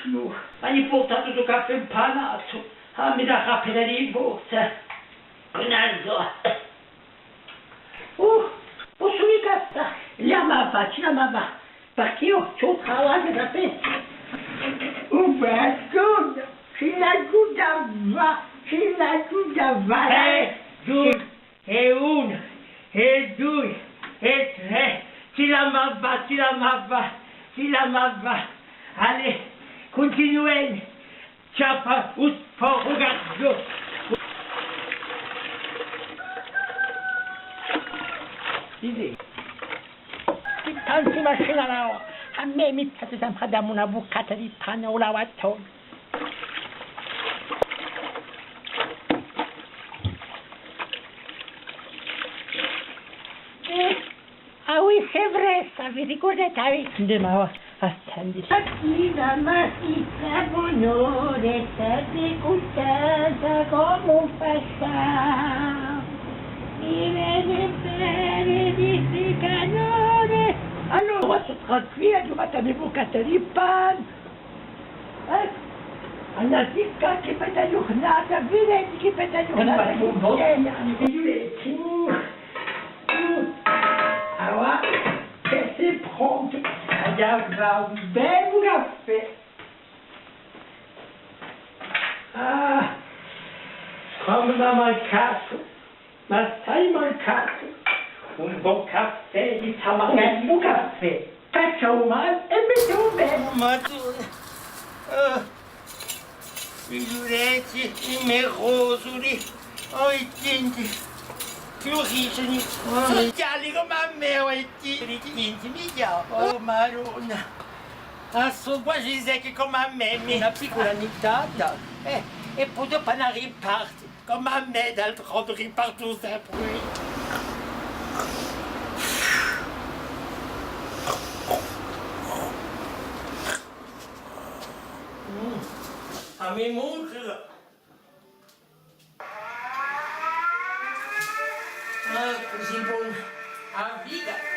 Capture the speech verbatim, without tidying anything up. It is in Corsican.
Nò, m'hai purtatu stu caffè impanatu. Ah, mi dà appena di forza. Coraghju. Uh, possu micca stà. Lassammi fà, lassammi fà. Perchè eiu ci travagliu da pezzi. Oh, Madonna, ci l'aghju da fà, ci l'aghju da fà. Eh, dui, è unu, è dui, è trè. Ci lassammi fà, ci lassammi fà, ci lassammi fà. Allez, cuntinuemu. Chjappa u spocu, ghjò! Dì, chì tantu machinà, à mè mi piace sempre à dà mi una buccata di pane à u lavatore. Eh, Ah oui, c'est vrai, ça, vi ricurdate, ah oui. Andemu à, à stendi. Mattina, mattina, bon'ora, state cuntenta cum'è un fascià. Mi vene bè di sti canone. Allora, sò tranquilla, aghju fattu a me buccata di pane. Eh? Una zicca chì bella ghjurnata, viditi chì bella ghjurnata. Allora, chì bella ghjurnata. Allora, chì sè prontu à fà un bellu caffè. Ah, quantu m'hà mancatu. M'hà assai mancatu un bon caffè di sta manera. Un bon caffè. Caccia u male è metti u bè. Oh, Madonna. Ah. Figliuleti, i me rosuli. Oh, i tinti. Fiuriscenu. Oh, i chjali cum'è à mè, oh, i tinti, i tinti, mi chjali. Oh, Madonna. Ah, sò quasi secchi cum'è à mè, mi. Una piccula nittata. Eh, è po dopu anu à riparte. Cum'è à mè, d'altronde, ripartu sempre. Mm. A me mucca. Ah, cusì bona. A vita.